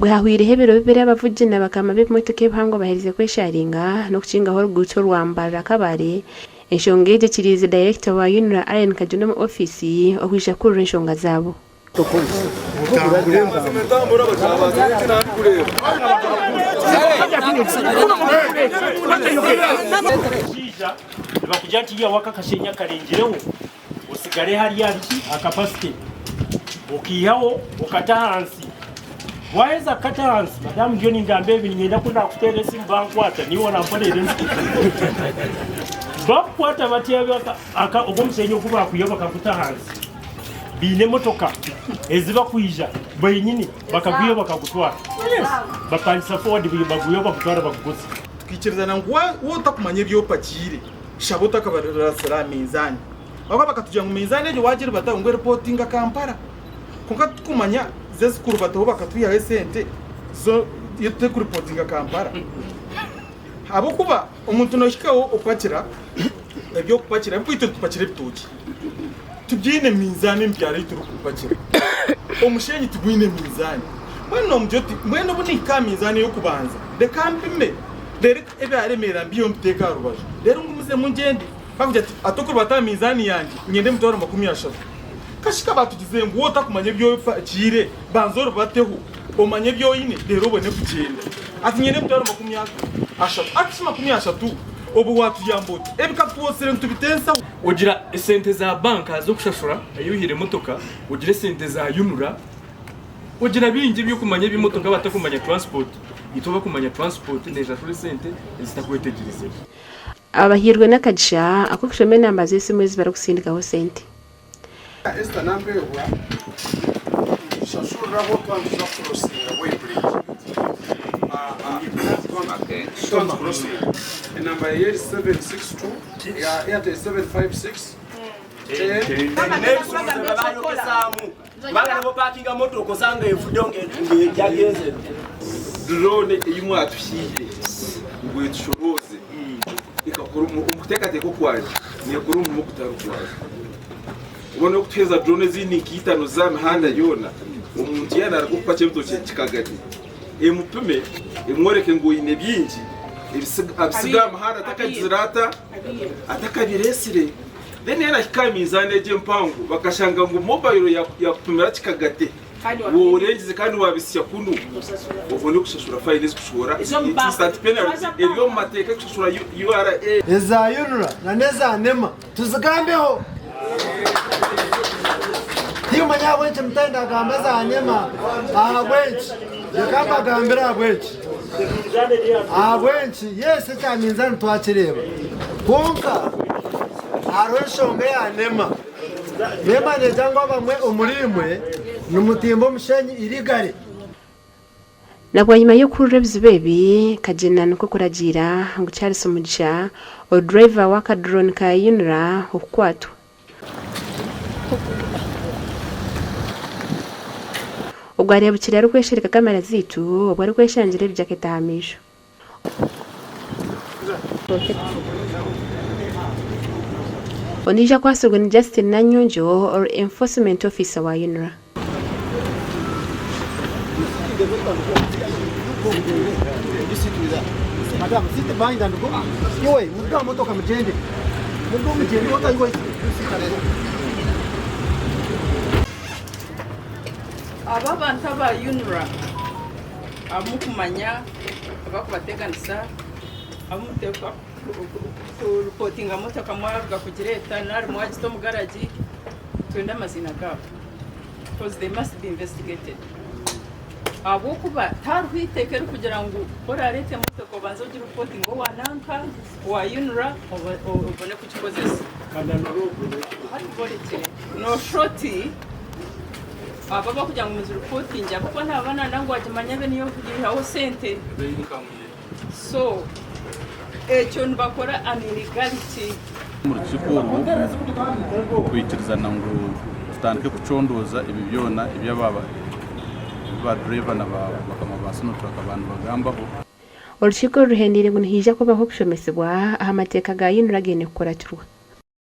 Obwe hahwireho ebiro bibiri abavugi na bakama b'ebimotoka ebihango baherize kwesharinga n'okukingaho oruguuto orwa Mbarara Kabale, enshonga egi ekiriize dayirekita wa UNRA Allen Kajuna omu ofiisi okwija kuhurira enshonga zaabo. Osigare hari ahari ki? Aha capacity. Okaihaho okata ahansi. Waaheza kukata ahansi, madamu ndiyo ningamba ebi niinyenda ku naakuteera esimu bankwata, niiwe oramporeera ensi. Bakukwata batya aka ogwo omusheenyi ogu baakwihaho bakaguta ahansi, baine emotoka ezi bakwija benyini bakagwihaho bakagutwara. Yes, bapangisa forward bagwihaho bagutwara baguguza. Tukiikirizana ngu waaba otakumanya ebi opakiire, Shaba otakabarasire aha minzaani. Ahabw'okuba bakatugira ngu minzaani egyo waagiribataho ngu eripotinga Kampala. Kwonka titukumanya zo ezikuribataho bakatwihaho esente zo yo terikuripotinga Kampala. Ahabw'okuba omuntu noohikaho opakira eby'okupakira, nk'itwe nitupakira ebitookye, tibyine minzaani omu byaro ei turikupakira. Omusheenyi tigwine minzaani. Mbwenu noomugira oti mbwenu obu nihika aha minzaani ey'okubanza reka mpime reero Ebyaremeera mbiiheho mbiteeke aha rubaju, reero ngumizemu ngyende. Baakugira ati, Ati okurubata aha minzaani yangye, niinyenda emitwaro 30. Kashika baatugizire ngu, Waaba otakumanya ebi opakiire, banza orubateho, omanye ebi oine, reero obone kugyenda. Ati, Niinyenda emitwaro 30. Ati shi 30? Obwo waatuyamba ota? Ebi ka twotsire nitubita ensaho. Ogira esente za banka z'okushashura ei oihire emotoka, ogira esente za UNRA, Ogira bingi eby'okumanya eby'emotoka abatakumanya transport, itwe abakumanya transport neshashura esente ezitakwetegyerezibwa. Abahairwe n'akagisha ak'okushoma enamba z'esimu ezi barikusindikaho sente. Esther Nampeebwa, Nitushashuriraho twaba nituza kukurosinga weighbridge. Twaba nitukurosinga. Enamba ye eri 762 ya Airtel 756 10. Kubanga ne bw'opaakinga motoka osanga evuddewo ng'ejagenze. Drone ei mwatuhaire ngu etushorooze ekakora omu kuteekateeka okwangye neekora omurimo ogutari gwayo. Oba n'okutuheereza drone ezindi nka itano z'aha mihanda yoona, omuntu yaaba naaruga okupakya ebitookye kikagari emupime emworeke ngu oine bingi abisiga aha muhanda atakagizire ata? Atakabireetsire. Then yanahika aha minzaani egyo empango bakashanga ngu mobile yakupimira kikagate worengize kandi wabisya kunu obone kushashura fine ezikushora instant penalty eri omu mateeka ekushashura URA. Eza UNRA na n'eza nema tuzigambeho. Timanya ahabw'enki mutaahi ndagamba eza nema ahabw'enki reka mbagambire ahabw'enki. Ahabw'enki? Yes ekya minzaani twakireeba kwonka hariho enshonga eya nema. Nema negira ngu abamwe omuriimwe nimutimba omushenyi illegally. Na bwanyima y'okuhurira ebizibu ebi, Kagyena nikwo kuragiira ngu Charles Mugisha, ori driver w'aka drone ka UNRA okukwatwa. Ogwo areebukire arikweshereka kamera zaitu obwo arikweshangira ebijaketi aha maisho. Ondiijo akwatsirwe ni Justine Nanyonjo ori Enforcement Officer wa UNRA. Aba abantu aba UNRA abu mukumanya abakubateganisa abu mutekwa kuripotinga motoka mwaruga kugireeta nari mwagita omu garagi twende amaziina gaabo because they must be investigated ahabw'okuba tihariho eiteeka erikugira ngu ku orareeta emotoka obanze ogiripotinge owa nanka owa UNRA obone kugikozesa. Nooshusha oti abo abarikugira ngu mugiripotingye ahabw'okuba naaba nanda ngu agimanye abe niyo orikugiihaho sente so ekyo nibakora an illegality. Omu rukiiko orwo twikirizana ngu tutandike kucondooza ebi byona ebi aba ba dureeva na bakama ba Sinotruk ba nibagambaho. Orukiiko ruhendeire ngu nihaija kubaho okushomesibwa aha mateeka ga UNRA againe kukuratirwa.